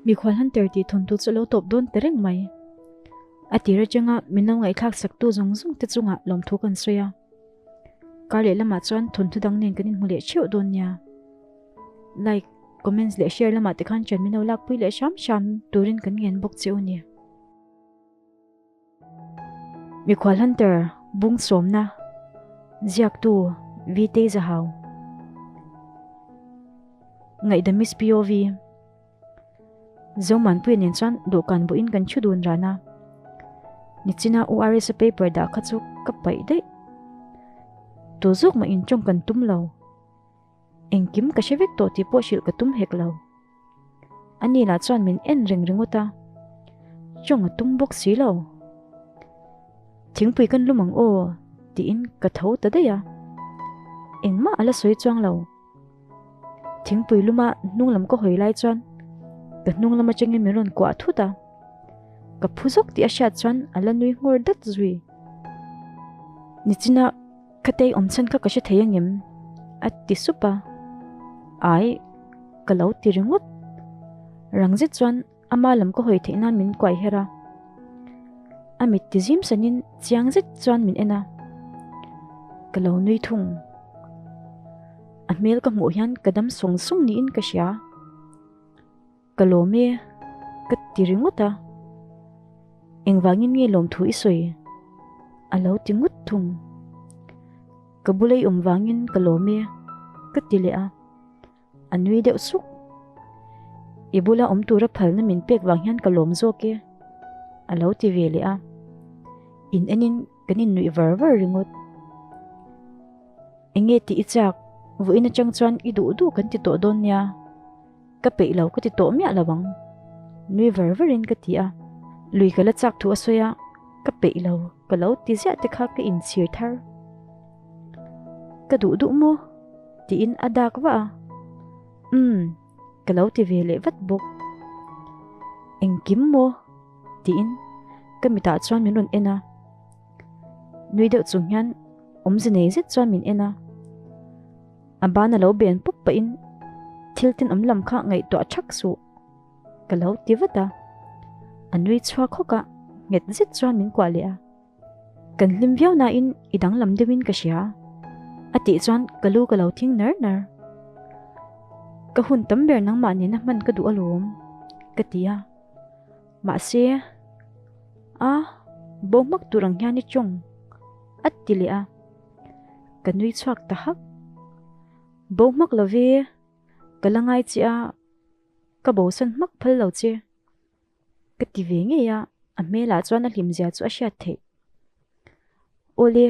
Mikhual Hunter tih thawnthu chu a lo tawp dawn ta reng mai. A tir atanga min lo ngaihthlak saktu zawng zawng te chungah lawmthu kan sawi a. Kar leh lamah chuan thawnthu dang nen kan inhmu leh theuh dawn nia. Like, comments leh share lamah te khan ṭan min lo lakpui leh hram hram turin kan ngen bawk che u ni. Mikhual Hunter bung sawmna ziaktu Vtei Zahau Ngaihdam Miss POV Zomanpuia nen chuan dawhkan buhin kan thu dun ran a. Nichina ORS a paper dah kha chu ka paih daih. Tu zawk mah in tawng kan tum lo. Engkim ka hre vek tawh tih pawh hrilh ka tum hek lo. Ani lah chuan min en reng ringawt a, tawng a tum bawk si lo. Thingpui kan lum ang aw tiin ka tho ta daih a. Engmah a la sawi chuang lo. Thingpui luma hnung lam ka hawi lai chuan ka hnung lam atangin min rawn kuah thut a. Ka phu zawk tih a hriat chuan a la nui nghawr dat zui. Nichina ka tei awm chhan kha ka hre thei angem? a ti sup a. Ai, ka lo ti ringawt. Rang zet chuan ama lam ka hawi theih nan min kuai her a. A mit ti zim sanin chiang zet chuan min en a. Ka lo nui thung. A hmel ka hmuh hian ka dam sawng sawng niin ka hria. Ka lawm e, ka ti ringawt a. Engvangin nge lawmthu i sawi? A lo ti ngut thung. Ka bula i awm vangin ka lawm e, ka ti leh a. A nui deuh suk. I bula awm tura phalna min pek vang hian ka lawm zawk e, a lo ti ve leh a. In enin kan innuih var var ringawt. Enge tih i chak, vawiin atang chuan i duh duh kan ti tawh dawn nia. Ka peih lo ka ti tawh miah lo ang. Nui var varin ka ti a. Lui ka la chak thu a sawi a, ka peih lo ka lo ti ziah te kha ka inchhir thar. Ka duh duh maw? Tiin a dak vah a. Umm, ka lo ti ve leh vat bawk. Engkim maw? Tiin ka mitah chuan min rawn en a. Nui deuh chung hian awmze nei zet chuan min en a. A ban a lo ben pup pahin thil tenawm lam kha ngaihtuah thak suh ka lo ti vat a. A nui chhuak hawk a, nghet zet chuan min kuah leh a. Kan hlim viau nain i danglam deuhin ka hria a tih chuan ka lu ka lo thing nar nar. Ka hun tam ber nangmah nena hman ka duh alawm ka ti a. Mahse, a bo hmak tur ang hian i tawng a ti leh a. Ka nui chhuak ta hak. Bo hmak lo ve, ka la ngai che a, ka bosan hmak phal lo che. Ka ti ve ngei a, a hmelah chuan a hlimzia chu a hriat theih. Awle,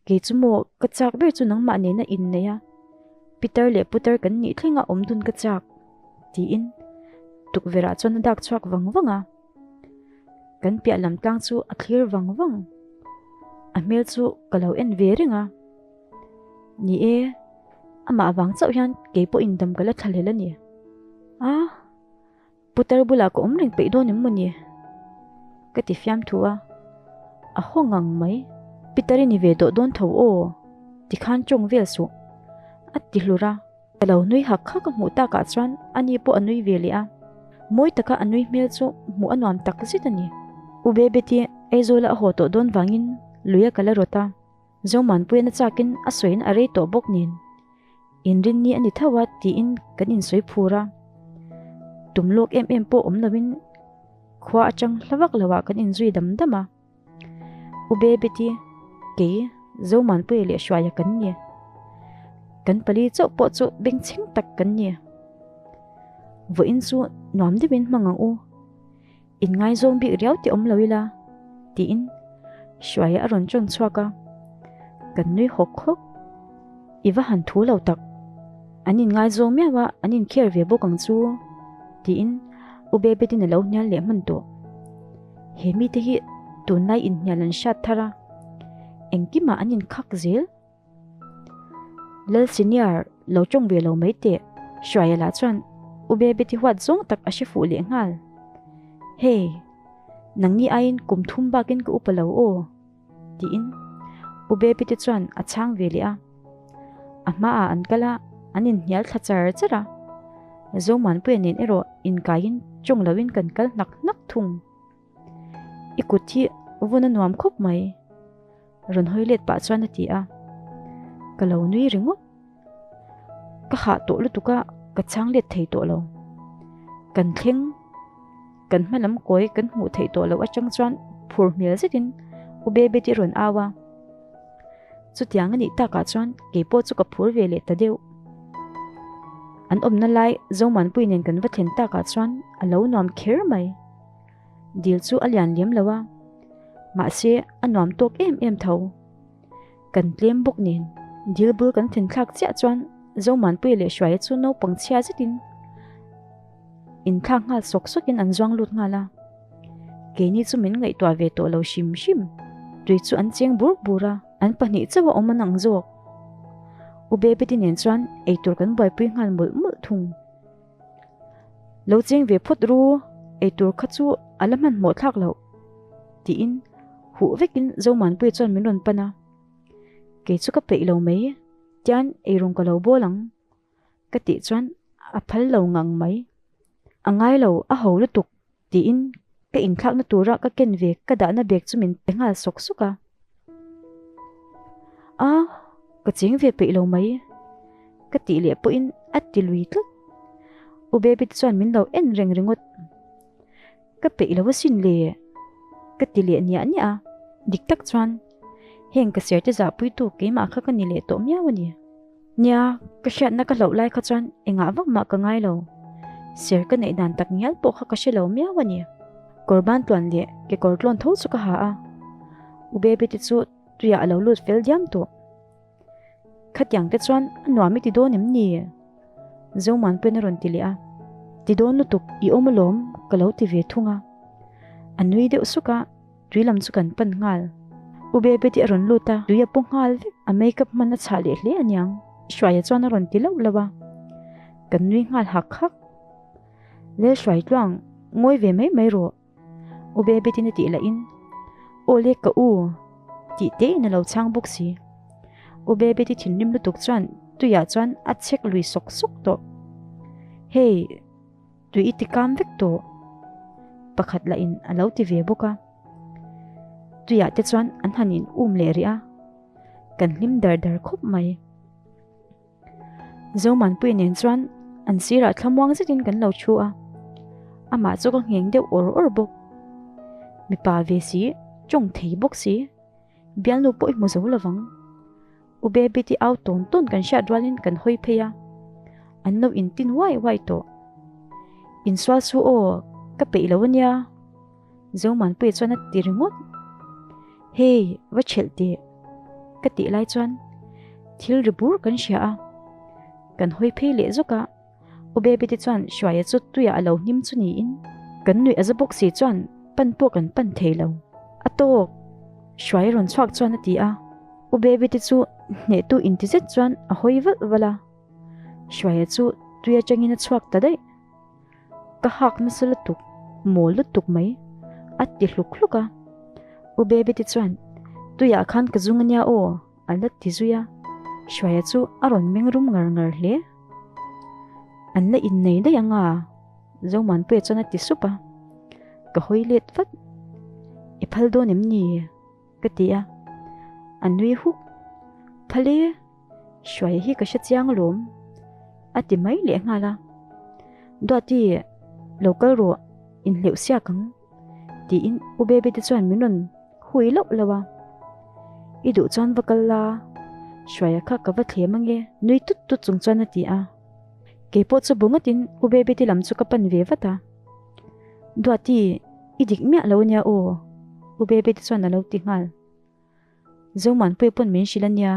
kei chu maw ka chak ber chu nangmah nena innei a, Pitar leh Putar kan nih thlenga awm dun ka chak, tiin tukverhah chuan a dak chhuak vang vang a. Kan piah lam tlang chu a thlir vang vang. A hmel chu ka lo en ve reng a. Ni e, amah vang chauh hian kei pawhin dam ka la thlahlel a ni. A. Putar bulah ka awm reng peih dawn em mawni? Ka ti fiam thu a, a haw ngang mai. Pitar i ni ve tawh dawn tho aw, tikhan tawng vel suh, a ti hlur a. Ka lo nui hak kha ka hmuh takah chuan ani pawh a nui ve leh a, mawi taka a nui hmel chu hmuh a nuam tak zet a ni. U Bebeti Aizawla a haw tawh dawn vangin lui a kal a rawt a, Zomanpuian a chakin a sawiin a rei tawh bawk nen. Inrinni a ni tho a tiin kan insawi phur a, tum lawk em em pawh awm loin khua atang hla vak loah kan inzui dam dam a. U Bebeti, kei, Zomanpuia leh Hruaia kan ni. Kan pali chauh pawh chu bengchheng tak kan ni. Vawiin chu nuam deuhin hmang ang u. Inngaizawng bik riau tih awm lo ila, tiin Hruaia a rawn chawn chhuak a, kan nui hawk hawk. I va han thu lo tak, an inngaizawng miau a, an inkher ve bawk ang chu, tiin U Bebetin a lo hnial leh hman tawh. He mite hi tunlai inhnial an hriat thar a, engkimah an inkhak zel. Lal senior lo tawng ve lo mai teh. Hruaia lah chuan U Bebe ti huat zawng tak a hre fuh leh nghal. Hey, nangni aiin kum thum bakin ka upa lo aw, tiin U Bebe te chuan a chhang ve leh a. A hmaah an kal a, an inhnial thla char char a. Zomuanpuia nen erawh inkaiin Tawng loin kan kal hnak hnak thung. I kut hi vun a nuam khawp mai. Rawn hawi let pah chuan a ti a. Ka lo nui ringawt. Ka hah tawh lutuk a, ka chhang let thei tawh lo. Kan thleng, kan hma lam kawi kan hmuh theih tawh loh atang chuan phur hmel zetin U Bebeti rawn au a. Chutiang a nih takah chuan kei pawh chu ka phur ve leh ta deuh. An awmna lai Zomanpui nen kan va thlen takah chuan a lo nuam kher mai. Dil chu a lian lem lo a, mahse a nuam tawk em em tho. Kan tlem bawk nen dil bul kan thlen thlak chiah chuan Zomanpui leh Hruaia chu naupang chhia zetin Inthlak nghal sawk sawkin an zuang lut nghal a. Keini chu min ngaihtuah ve tawh lo hrim hrim. Tui chu an cheng bur bur a, an pahnih chauh a awm an ang zawk. U Bebeti nen chuan eitur kan buaipui nghal mawlh mawlh thung. Lo cheng ve phawt ru, eitur kha chu a la hmanhmawh thlak loh, tiin huh vekin Zomanpuia chuan min rawn pan a. Kei chu ka peih lo mai, tian eirawng ka lo bawl ang. Ka tih chuan a phal lo ngang mai. A ngai lo, a ho lutuk tiin ka inthlakna tura ka ken ve ka dahna bag chu min pe nghal sawk sawk a. A, ka cheng ve peih lo mai ka tih leh pawhin a ti lui tlat. U Baby te chuan min lo en reng ringawt. Ka peih lo asin le ka ti leh niah niah a. Dik tak chuan heng ka serte zahpuitu keimah kha ka ni leh tawh miau a ni. Nia, ka hriatna ka hlauh lai kha chuan engah vak mah ka ngai lo. Ser ka neih dan tak ngial pawh kha ka hre lo miau a ni. Kawr ban tluan leh kekawr tlawn tho chu ka ha a. U Baby te chu tuiah a lo lut fel diam tawh. Khatiang te chuan a nuam i ti dawn em ni? Zomuanpuiin a rawn ti leh a. Ti dawn lutuk, i awm alawm ka lo ti ve thung a. A nui deuh suk a. Tui lam chu kan pan nghal. U Bebeti a rawn lut a, tui a paw nghal vek. A makeup hman a chhah leh hle aniang. Hruaia chuan a rawn ti lauh lauh a. Kan nui nghal hak hak. Lel Hruai tluang, ngawi ve mai mai rawh. U Bebetin a tih lahin, Aw le ka u, tih tein a lo chhang bawk si. U Bebeti thinrim lutuk chuan tuiah chuan a chek lui sawk sawk tawh. Hei. Tui i ti kam vek tawh. Pakhat lah in a lo ti ve bawk a. Tuiah te chuan an han in um leh rih a. Kan hlim dar dar khawp mai. Zomanpuii nen chuan an sirah thlamuang zetin kan lo thu a. Amah chu ka ngheng deuh awr awr bawk. Mipa ve si, tawng thei bawk si. Bialnu pawh i hmu zo lovang. U Baby ti au tawn tawn kan hriat rualin kan hawi phei a, an lo intin uai uai tawh. Insual su aw, ka peih lo ania, Zomanpuia chuan a ti ringawt. Hey, va chhelh teh, ka tih lai chuan thil ri bur kan hria a, kan hawi phei leh zawk a. U Baby te chuan Hruaia chu tuiah a lo hnim chu niin kan nuih a za bawk si chuan pan pawh kan pan thei lo. A tawk! Hruaia rawn chhuak chuan a ti a, U Baby te chu hnehtu inti zet chuan a hawi valh valh a. Hruaia chu tui atangin a chhuak ta daih. Ka hak nasa lutuk, mawl lutuk mai, a ti hluk hluk a. U Baby te chuan tuiah khan ka zung ania aw, A la ti zui a, Hruaia chu a rawn meng rum ngar ngar hle. An la innei daih ang a, Zomuanpuia chuan a ti sup a. Ka hawi let vat. I phal dawn em ni? ka ti a. A nui huk. Phal e, Hruaia hi ka hre chiang alawm, a ti mai leh nghal a. Duati, lo kal rawh, inhleuh siak ang, tiin U Baby te chuan min rawn Hui loh lo a. I duh chuan va kal la, Hruaia kha ka va thlem ange, nui tut tut chung chuan a ti a. Kei pawh chu bu ngatin U Baby te lam chu ka pan ve vat a. Duati, i dik miah lo ania aw, U Baby te chuan a lo ti nghal. Zomuanpuia pawn min hrilh ania,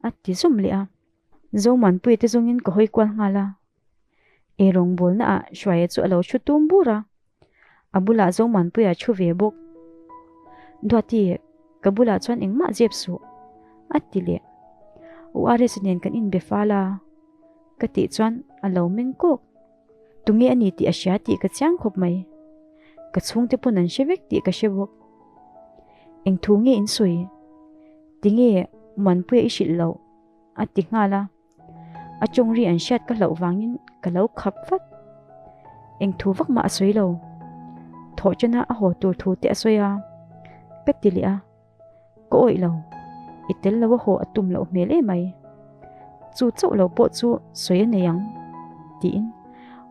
a ti zum leh a. Zomuanpuia te zawngin ka hawi kual nghal a. Ei rawngbawlna ah Hruaia chu a lo thu tum bur a, a bulah Zomuanpuia a thu ve bawk. Duati, ka bulah chuan engmah zep suh, a ti leh. U Aris nen kan inbe fal a, ka tih chuan a lo meng kawk. Tunge a ni tih a hria tih ka chiang khawp mai. Ka chhungte pawn an hre vek tih ka hre bawk. Eng thu nge in sawi? Tinge Muanpuia i hrilh loh? a ti nghal a. A tawng ri an hriat ka hlauh vangin ka lo khap vat. Eng thu vak mah a sawi lo. Thawh chana a haw tur thu te a sawi a, ka ti leh a. Ka awih lo. I tel lo a haw a tum loh hmel emai. Chu chauh lo pawh chu sawi a nei ang, tiin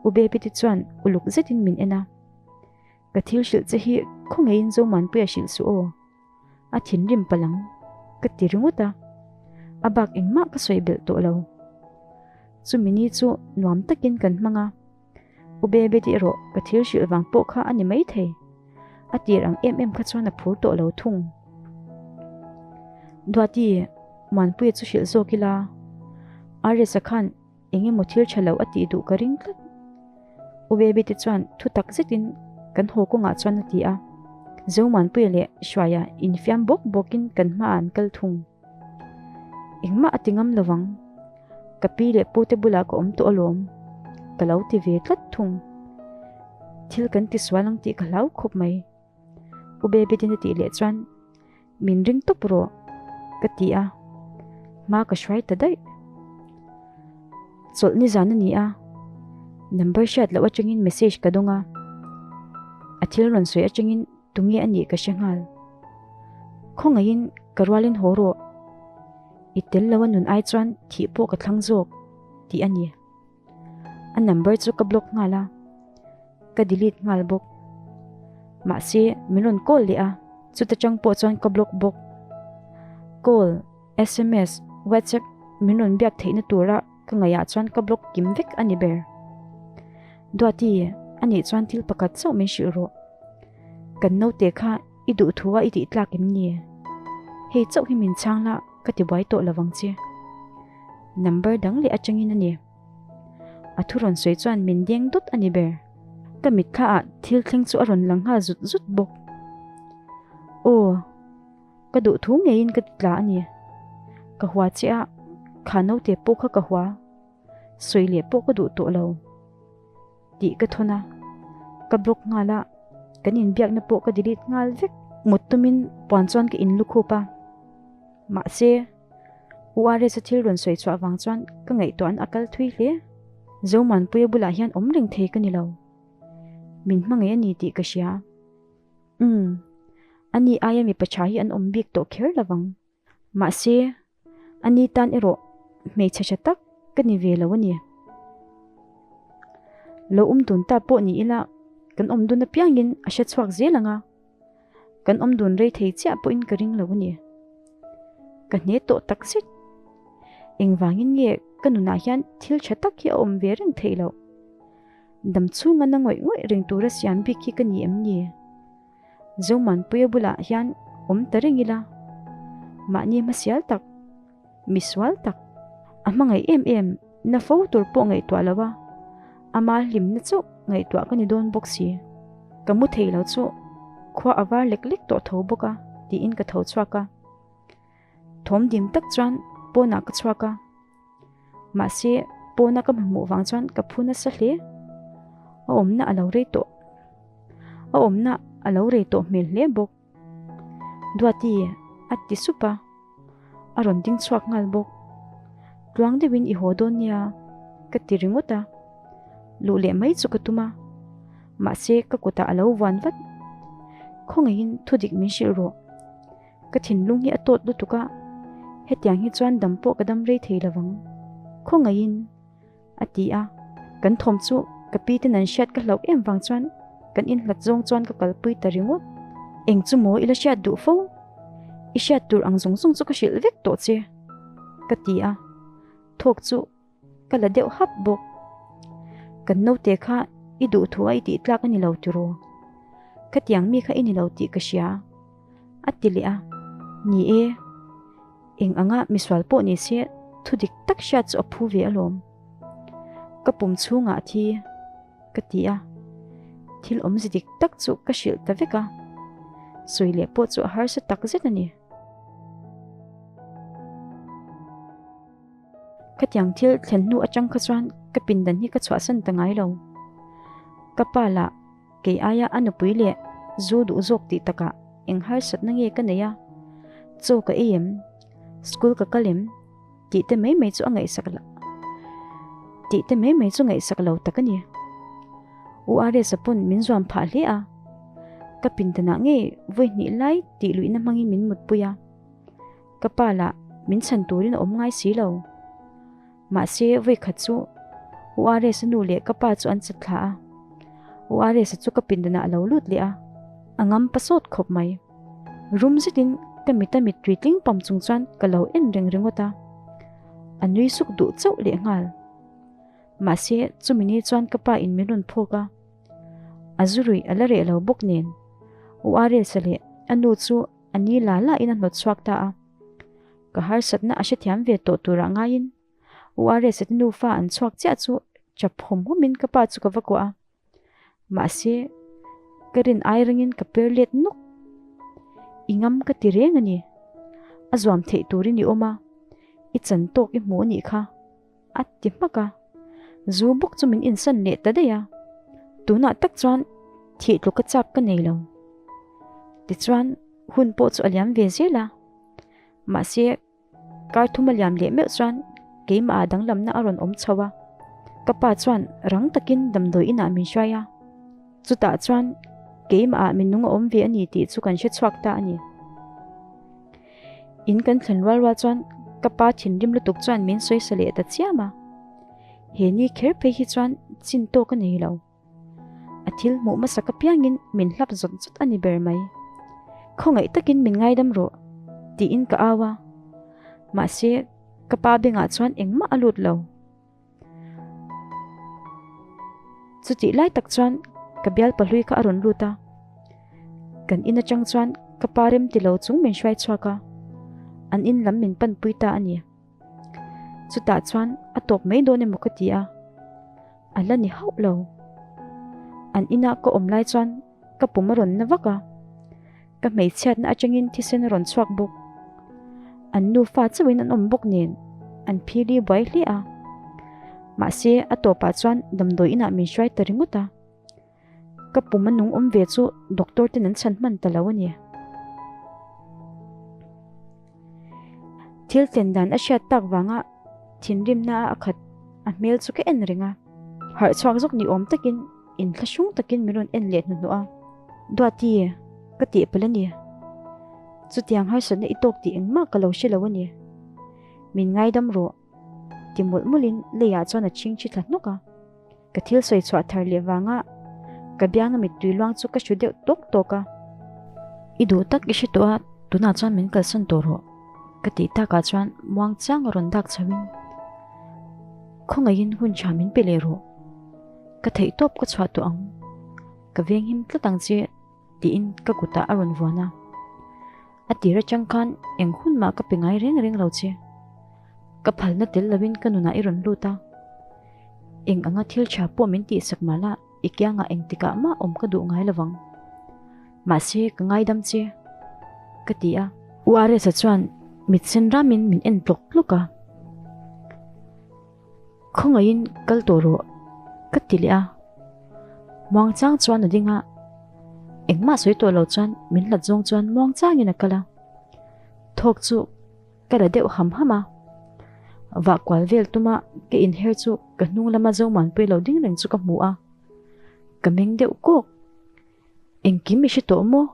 U Baby te chuan uluk zetin min en a. Ka thil hrilh che hi khawngeiin Zomanpuia hrilh suh aw. A thinrim palh ang, ka ti ringawt a. A bak engmah ka sawi belh tawh lo. Chumi ni chu nuam takin kan hmang a. U Bebe tih erawh ka thil hrilh vang pawh kha a ni maithei. A tir ang em em kha chuan a phur tawh lo thung. Duati, Muanpuia chu hrilh zawk ila. Aresa khan eng emaw thil tha lo a tih duh ka ring tlat. U Bebe te chuan thu tak zetin kan haw kawngah chuan a ti a. Zomuanpuia leh Hruaia infiam bawk bawkin kan hmaah an kal thung. Engmah a ti ngam lo vang. Ka pi leh pute bulah ka awm tawh alawm. Ka lo ti ve tlat thung. Thil kan ti sual ang tih ka hlau khawp mai. U Baby tin a tih leh chuan min ring tawp rawh ka ti a, hma ka hruai ta daih. Chawlh nizan a ni a, number hriat loh atangin message ka dawng a, a thil rawn sawi atangin Tunge a nih ka hre nghal. Khawngaihin ka rualin haw rawh. I tel lo a nun ai chuan thih pawh ka thlang zawk tih a ni. A number chu ka block nghal a, ka delete nghal bawk. Mahse min rawn call leh a, chuta tang pawh chuan ka block bawk. Call, sms, whatsapp min rawn biak theihna tura ka ngaihah chuan ka block kim vek a ni ber. Duati, a nih chuan thil pakhat chauh min hrilh rawh. Kan naute kha i duh thu a i tih tlak em ni? Hei chauh hi min chhang la ka ti buai tawh lovang che. Number dang leh atangin a ni. A thu rawn sawi chuan min deng dawt a ni ber. Ka mitthla ah thil thleng chu a rawn lang nghal zut zut bawk. Aw, ka duh thu ngeiin ka ti tla a ni. Ka hua che a, kha naute pawh kha ka hua. Sawi leh pawh ka duh tawh lo. Tih ka thawn a, ka block nghal a, kan inbiakna pawh ka delete nghal vek. Mut tumin puan chuan ka inlukhup a, mahse URS-a thil rawn sawi chhuah vang chuan ka ngaihtuahna a kal thui hle. Zomuanpuia bulah hian awm reng thei ka ni lo, min hmangaih a ni tih ka hria. Umm, ani aia mipa tha hi an awm bik tawh kher lovang. Mahse, a ni tan erawh hmeichhe tha tak ka ni ve lo a ni. Lo awm dun ta pawh ni ila kan awm dun apiangin a hre chhuak zel ang a, kan awm dun rei thei chiah pawhin ka ring lo a ni. Ka hne tawh tak zet. Engvangin nge ka nunah hian thil tha tak hi a awm ve reng theih loh? Dam chhunga na ngawih ngawih reng tura siam bik hi ka ni em ni? Zomanpuia bulah hian awm ta reng ila, mahni hmasial tak, misual tak, a hmangaih em em na fo tur pawh ngaihtuah lo a, ama hlimna chauh ngaihtuah ka ni dawn bawk si. Ka mu thei lo chu khua a var lek lek tawh tho bawk a tiin ka tho chhuak a. Thawm dim tak chuan pawnah ka chhuak a. Mahse pawna ka hmuhmuh vang chuan ka phu nasa hle. A awmna a lo rei tawh. A awmna a lo rei tawh hmel hle bawk. Duati a ti sup a, a rawn ding chhuak nghal bawk. Tluang deuhin i haw dawn nia ka ti ringawt a. Luh leh mai chu ka tum a, mahse ka kutah a lo vuan vat. Khawngaihin thudik min hrilh rawh. Ka thinlung hi a tawt lutuk a, hetiang hi chuan dam pawh ka dam rei thei lo vang. Khawngaihin, a ti a, kan thawm chu ka pi ten an hriat ka hlauh em vang chuan kan inhlat zawng chuan ka kalpui ta ringawt. Eng chu maw i la hriat duh fo? I hriat tur ang zawng zawng chu ka hrilh vek tawh che, ka ti a, thawk chu Ka la deuh hap bawk. Kan naute kha i duh thu a i tih tlak a ni lo tiraw? Khatiang mi kha i ni lo tih ka hria. A ti leh a. Ni e, eng anga misual pawh ni se thu dik tak hriat chu a phu ve alawm. Ka pum chhungah a thi, ka ti a. Thil awmze dik tak chu ka hrilh ta vek a. Sawi leh pawh chu a harsa tak zet a ni. Khatiang thil thlen hnu atang kha chuan ka pindan hi ka chhuahsan ta ngai lo. Ka pa lah kei aia a nupui leh zu duh zawk tih takah eng harsatna nge ka nei a, chaw ka ei em, school ka kal em tih te mai mai chu a ngaihsak tih te mai mai chu ngaihsak lo tak a ni. U Aresa pawn min zuam phah hle a, ka pindanah ngei vawi hnih lai tih luihna hmangin min mutpui a. Ka pa lah min chhan turin a awm ngai si lo. Mahse vawi khat chu U Aresa nu leh ka pa chu an chat thla a, U Aresa chu ka pindanah a lo lut leh a, a ngam pa sawt khawp mai. Rum zetin ka mita mittui tling pam chung chuan ka lo en reng ringawt a, a nui suk duh chauh lehnghal. Mahse chumi ni chuan ka pa in min rawn phawk a, a zu ruih a la reh lo bawk nen U Aresa leh a nu chu a ni la la in a hnawt chhuak ta a. Ka harsatna a hrethiam ve tawh turah ngaiin U Aresa te nufa an chhuak chiah chu chap hawm hawmin ka pa chu ka va kuah a. Mahse ka rin ai ringin ka per let nawk. I ngam ka ti reng a ni. A zuam theih turin i awm a, i chan tawk i hmu a nih kha. A ti hmak a, zu bawk chu min insan leh ta daih a, tunah tak chuan thih tluka chak ka nei lo. Tichuan hun pawh chu a liam ve zel a, mahse kar thum a liam leh meuh chuan keimah ah danglamna a rawn awm chho a, ka pa chuan rang takin damdawi inah min hruai a, chutah chuan keimah ah minung a awm ve a ni tih chu kan hre chhuak ta a ni. In kan thlen rual rual chuan ka pa thinrim lutuk chuan min sawi sa leh ta chiam a, he ni kher phei hi chuan chin tawk a nei lo. A thil hmuh hmasak apiangin min hlap zawt zawt a ni ber mai. Khawngaih takin min ngaidam rawh tiin ka au a, mahse ka pa bengah chuan engmah a lut lo. Chutih lai tak chuan ka bial pahlui kha a rawn lut a, kan in atang chuan ka pa rem ti lo chung min hruai chhuak a, an in lam min panpui ta a ni. Chutah chuan a tawp mai dawn emaw ka ti a, a la ni hauh lo. An inah ka awm lai chuan ka pum a rawn na vak a. Ka hmeichhiatna atangin thisen a rawn chhuak bawk. An nufa chauhin an awm bawk nen an phili buai hle a. Mahse a tawpah chuan damdawi inah min hruai ta ringawt a. Ka pum a nung awm ve chu doctor ten an chhan hman ta lo a ni. Thil tlen dan a hriat tak vanga thinrimna a khat a hmel chu ka en reng a. Harh chhuak zawk ni awm takin Inthlahrung takin min rawn en leh hnuhnawh a, Duati, ka tih palh a ni. Chutiang harsatna i tawk tih engmah ka lo hre lo a ni. Min ngaidam rawh, ti mawlh mawlhin leiah chuan a chhingchhi thla hnawk a. Ka thil sawi chhuah thar leh vanga ka bianga mittui luang chu ka hru deuh tawk tawk a. I duh tak i hre tawh a, tunah chuan min kalsan tawh rawh, ka tih takah chuan muang chiang a rawn dak chhoin, Khawngaihin hun tha min pe leh rawh. Ka theih tawp ka chhuah tawh ang, ka venghim tlat ang che tiin ka kutah a rawn vuan a. A tir atang khan eng hun mah ka pe ngai reng reng lo che. Ka phalna tel lovin ka nunah i rawn lut a. Eng anga thil tha pawh min tihsak mah la i kiangah engtikah mah awm ka duh ngai lovang. Mahse ka ngaidam che ka ti a. U Aresa chuan mit sen ramin min en tlawk tlawk a. Khawngaihin kal tawh rawh ka ti leh a, muangchang chuan a ding a, engmah sawi tawh lo chuan min hlat zawng chuan muangchangin a kal a, thawk chu ka la deuh ham ham a, vah kual vel tuma ka inher chu ka hnung lama Zomuanpui lo ding reng chu ka hmu a, ka meng deuh kawk, engkim i hre tawh maw?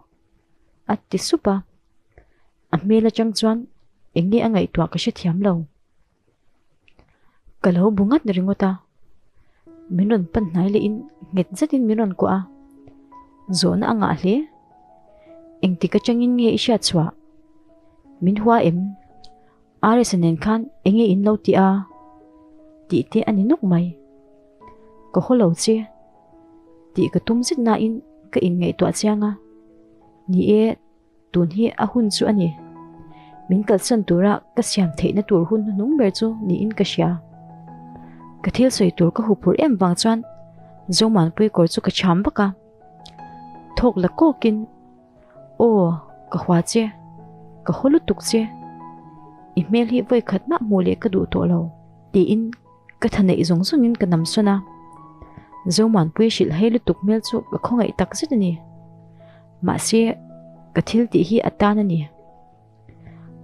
A ti sup a, a hmel atang chuan eng nge a ngaihtuah ka hrethiam lo. Ka lo bu ngat ringawt a, min rawn pan hnai lehin nghet zetin min rawn kuah a, zawhna a ngah hle. Engtik atangin nge i hriat chhuah? Min hua em? RS-a nen khan eng nge in lo tih a? Tih te a ni nawk mai. Ka haw lo che tih ka tum zet nain ka inngaihtuah chiang a, ni e, Tun hi a hun chu a ni. Min kalsan tura ka siam theihna tur hun hnuhnung ber chu niin ka hria. Ka thil sawi tur ka huphurh em vang chuan Zomuanpui kawr chu ka cham vak a. Thawk la kawkin, Aw, ka hua che. Ka haw lutuk che. I hmel hi vawi khat mah hmuh leh ka duh tawh lo, tiin ka tha neih zawng zawngin ka nam sawn a. Zomuanpui hrilh hei lutuk hmel chu ka khawngaih tak zet a ni. Mahse, ka thil tih hi a tan a ni.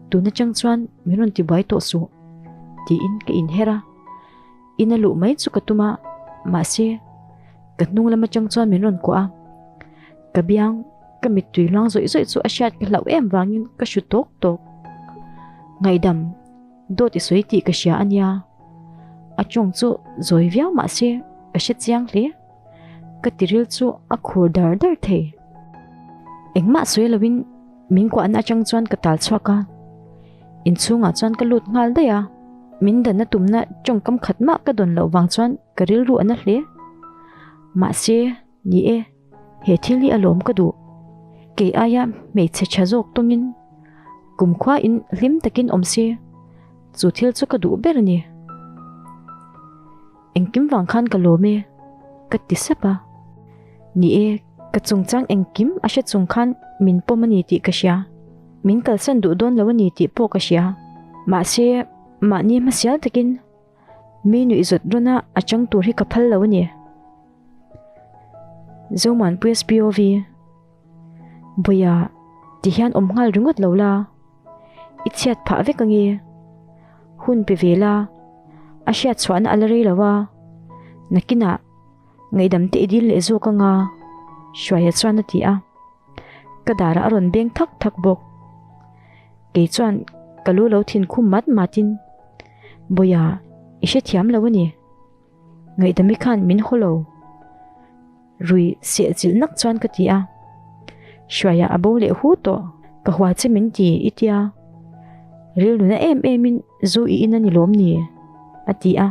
Tun atang chuan min rawn tibuai tawh suh, tiin ka inher a. Ina luh mai chu ka tum a, mahse, Ka hnung lam atang chuan min rawn kuah a, ka biang ka mittui hluang zawih zawih chu a hriat ka hlauh em vangin ka hru tawk tawk. Ngaihdam, dawt i sawi tih ka hria a nia. A tawng chu zawi viau mah se ka hre chiang hle. Ka tiril chu a khur dar dar thei. Engmah sawi loin min kuahna atang chuan ka tal chhuak a, inchhungah chuan ka lut nghal daih a, min danna tumna tawngkam khat mah ka dawn loh vang chuan ka rilru a na hle. Mahse, ni e, he thil hi a lawm ka duh. Kei aia hmeichhe tha zawk tawngin kumkhua in hlim takin awm se, chu thil chu ka duh ber a ni. Engkim vang khan ka lawm e, ka ti sap a. Ni e, ka chungchang engkim a hre chung khan min pawm a ni tih ka hria. Min kalsan duh dawn lo a ni tih pawh ka hria. Mahse, mahni hmasial takin mi nuihzawt rawn a a chang tur hi ka phal lo a ni. Zomuanpuia SPOV. Bawia, ti hian awm nghal ringawt lo la, i chhiat phah vek ange. Hun pe ve la, a hriat chhuahna a la rei lo a, nakinah ngaihdam te i dil leh zawk anga, Hruaia chuan a ti a. Ka darah a rawn beng thak thak bawk. Kei chuan ka lu lo thin khum mat matin, Bawia, i hrethiam lo a ni. Ngaihdami khan min haw lo. Rui seh chilh nak chuan ka ti a. Hruaia a bo leh hu tawh, ka hua che min ti i tia. Rilnuna em em in zu i in a ni lawm ni? A ti a.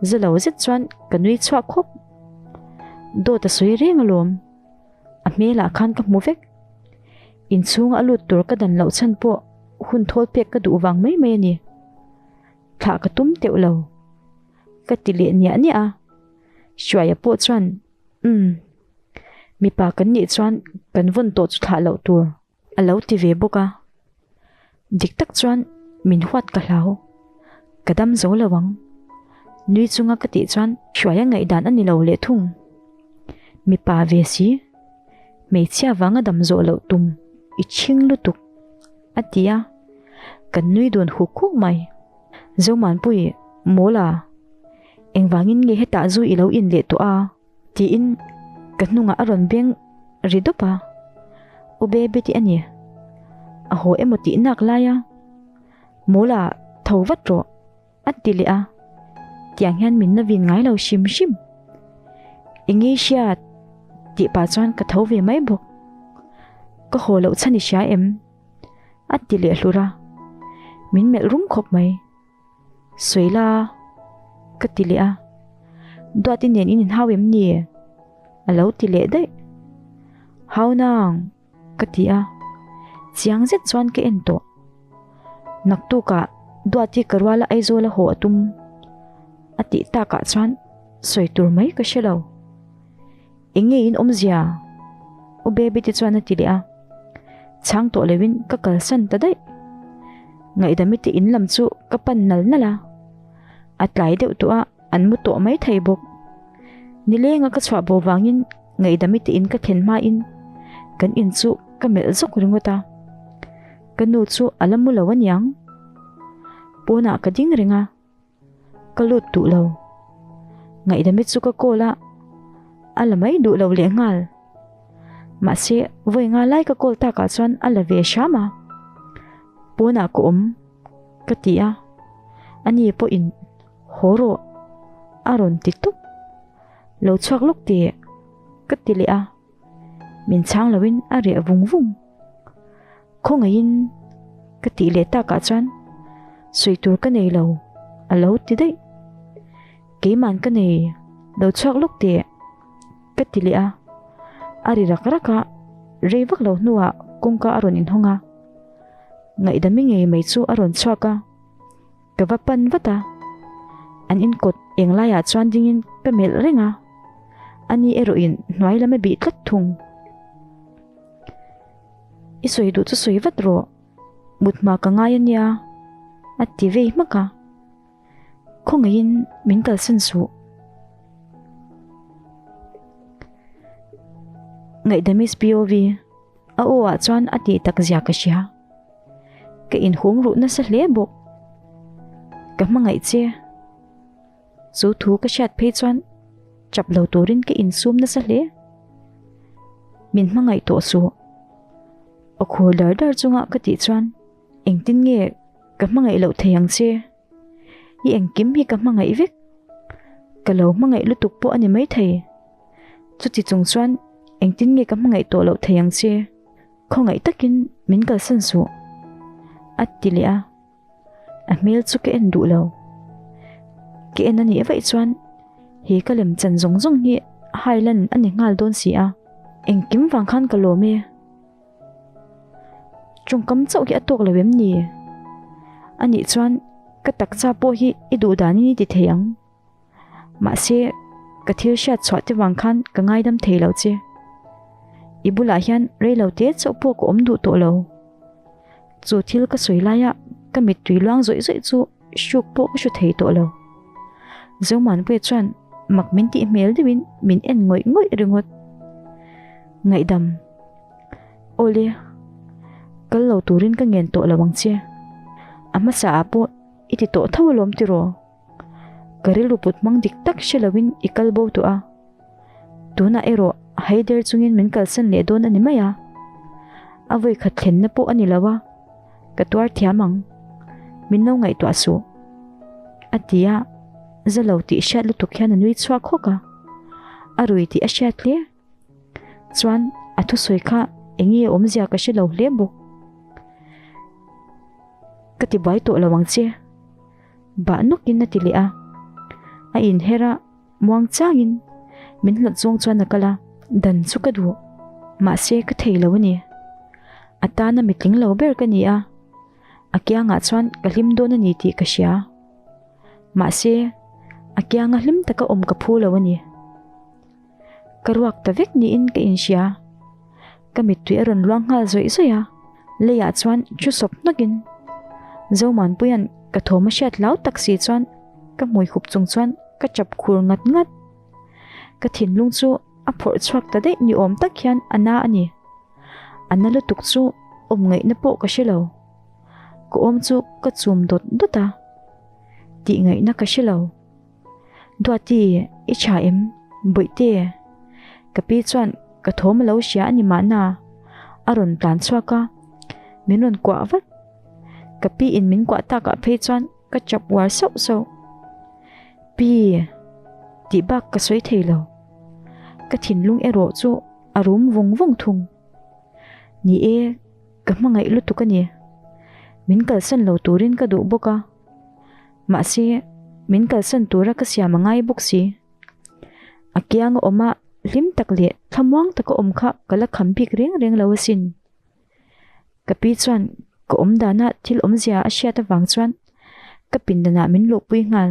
Za lo zet chuan ka nui chhuak khawp. Dawt a sawi reng alawm. A hmelah khan ka hmu vek. Inchhunga a lut tur ka dan loh chhan pawh hun thawl pek ka duh vang mai mai a ni. Thlah ka tum teuh lo. Ka ti leh niah niah a. Hruaia pawh chuan, Umm, mipa kan nih chuan kan vawn tawh chu thlah loh tur a lo ti ve bawk a. Dik tak chuan min huat ka hlau. Ka dam zo lo ang. Nui chunga ka tih chuan Hruaia ngaihdan a ni lo leh thung. Mipa ve si, hmeichhia vanga dam zawh loh tum i chhing lutuk. A ti a, kan nui dun huk huk mai. Zomanpui, Mawla, engvangin nge hetah zu i lo in leh tawh a? Tiin ka hnungah a rawn beng ri dawp a. U Baby tih a ni. A haw emaw tih nak lai a. Mawla, tho vat rawh. A ti leh a, tiang hian min la vin ngai lo hrim hrim. Eng nge hriat? tih pah chuan ka tho ve mai bawk. Ka haw loh chhan i hria em? A ti leh hlur a, min melh rum khawp mai. Sawi la, ka ti leh a, Duati nen in inhau em ni? A lo ti leh daih. Hau nang! Ka ti a, chiang zet chuan ka en tawh. Naktukah Duati ka ruala Aizawl a haw a tum a tih takah chuan sawi tur mai ka hre lo. Eng nge in awmzia? U Baby te chuan a ti leh a, chhang tawh loin ka kalsan ta daih. Ngaihdami te in lam chu ka pan nal nal a, a tlai deuh tawh a an mu tawh mai thei bawk. Nilenga ka chhuah bo vangin Ngaihdami te in ka thlen hmain kan in chu ka melh zawk ringawt a, ka nu chu a la mu lo aniang. Pawnah ka ding reng a, ka lut duh lo. Ngaihdami chu ka call a, a la mai duh lo lehnghal. Mahse, vawi nga lai ka call takah chuan a la ve hram a. Pawnah ka awm ka ti a, ani pawhin haw rawh a rawn ti tawp. Lo chhuak lawk teh ka ti leh a, min chhang loin a reh vung vung. Khawngaihin ka tih leh takah chuan sawi tur ka nei lo a lo ti daih. Keiman ka nei lo chhuak lawk teh ka ti leh a, a ri rak rak a, rei vak lo hnuah kawngka a rawn inhawng a, ngaihdami ngei mai chu a rawn chhuak a. Ka va pan vat a, an inkawt eng laiah chuan dingin ka melh reng a, ani erawhin hnuai lam a bih tlat thung. I sawi duh chu sawi vat rawh, mut hma ka ngai ania, a ti vei hmak a, khawngaihin min kalsan suh. Ngaihdami's POV, a aw ah chuan a tih tak zia ka hria. Ka inhum ruh nasa hle bawk. Ka hmangaih che. Chu thu ka hriat phei chuan Chap lo turin ka insum nasa hle. Min hmangaih tawh suh. Aw khur dar dar chunga ka tih chuan engtin nge ka hmangaih loh thei ang che? I engkim hi ka hmangaih vek. Ka lo hmangaih lutuk pawh a ni maithei. Chuti chung chuan engtin nge ka hmangaih tawh loh thei ang che? Khawngaih takin min kalsan suh. A ti leh a. A hmel chu ka en duh lo. Ka en a nih vaih chuan he ka lem chan zawng zawng hi hai lan a ni nghal dawn si a. Engkim vang khan ka lawm e. Tawngkam chauh hi a tawk lo em ni? A nih chuan ka taksa pawh hi i duh danin i ti thei ang. Mahse, ka thil hriat chhuah te vang khan ka ngaidam thei lo che. I bulah hian rei lo te chauh pawh ka awm duh tawh lo. Chu thil ka sawi laia ka mittui luang zawih zawih chu hruk pawh ka hru thei tawh lo. Zomuanpuia chuan mak min tih hmel deuhin min en ngawih ngawih ringawt. Ngaihdam. Awle, kal lo turin ka ngen tawh lo ang che. A hmasa ah pawh i ti tawh tho alawm tiraw? Ka rilru put hmang dik tak hre loin i kal bo tawh a. Tunah erawh haider chungin min kalsan leh dawn a ni mai a. A vawi khat thlenna pawh a ni lo a, ka tuar thiam ang. Min lo ngaihtuah suh. A ti a, za lo tih hriat lutuk hian a nui chhuak hawk a. A rui tih a hriat hle. Chuan a thusawi kha eng nge awmzia ka hre lo hle bawk. Ka ti buai tawh lo ang che. Bah nawkin a ti leh a. A inher a, muang changin min hlat zawng chuan a kal a. Dan chu ka duh, mahse ka thei lo a ni. A tana mitling lo ber ka ni a, a kiangah chuan ka hlim dawn a ni tih ka hria. Mahse, a kianga hlim taka awm ka phu lo a ni. Ka ruak ta vek niin ka inhria. Ka mittui a rawn luang nghal zawih zawih a, leiah chuan thu sawp hnawkin Zomanpuia'n ka thawm a hriat hlau tak si chuan ka hmui hup chung chuan ka chap khur ngat ngat. Ka thinlung chu a phawrh chhuak ta daih ni awm tak hian a na a ni. A na lutuk chu awm ngaihna pawh ka hre lo. Ka awm chu ka chum dawt dawt a, tih ngaihna ka hre lo. Duati, i tha em? Bawihte, ka pi chuan ka thawm a lo hria a ni mahna, a rawn tlan chhuak a, min rawn kuah vat. Ka pi in min kuah takah phei chuan ka chap uar sauh sauh. Pi, tih bak ka sawi thei lo. Ka thinlung erawh chu a rum vung vung thung. Ni e, ka hmangaih lutuk a ni. Min kalsan lo turin ka duh bawk a. Mahse, min kalsan tura ka siam a ngai bawk si. A kianga awm a, hlim tak leh thlamuang taka awm kha ka la kham bik reng reng lo asin. Ka pi chuan ka awm dana thil awmzia a hriat avang chuan ka pindanah min luhpui nghal.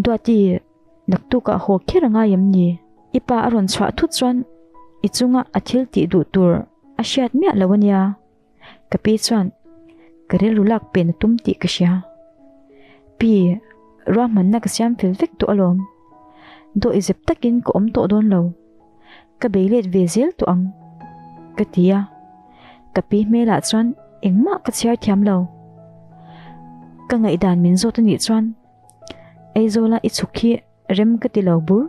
Duati, naktukah haw kher a ngai em ni? I pa a rawn chhuah thut chuan i chunga a thil tih duh tur a hriat miah lo ania. Ka pi chuan ka rilru lak pen a tum tih ka hria. Pi, ruahmanna ka siam fel vek tawh alawm. Dawh i zep takin ka awm tawh dawn lo. Ka bei let ve zel tawh ang, ka ti a. Ka pi hmelah chuan engmah ka chhiar thiam lo. Ka ngaihdan min zawt a nih chuan Aizawla i chhuk hi Rem ka ti lo bur.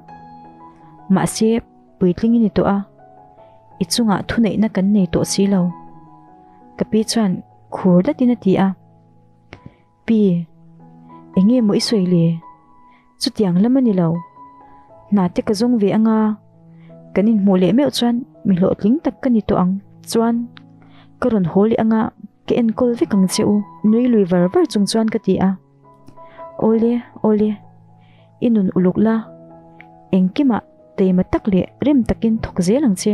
Mahse, puitling i ni tawh a, i chungah thuneihna kan nei tawh si lo. Ka pi chuan khur datin a ti a. Pi, eng nge maw i sawi le? Chutiang lam a ni lo. Hna te ka zawng ve anga, kan inhmuh leh meuh chuan mi hlawhtling tak ka ni tawh ang. Chuan, ka rawn haw leh anga ka enkawl vek ang che u. Nui lui var var chung chuan ka ti a. Awle, awle, i nun uluk la, engkimah teima tak leh rem takin thawk zel ang che.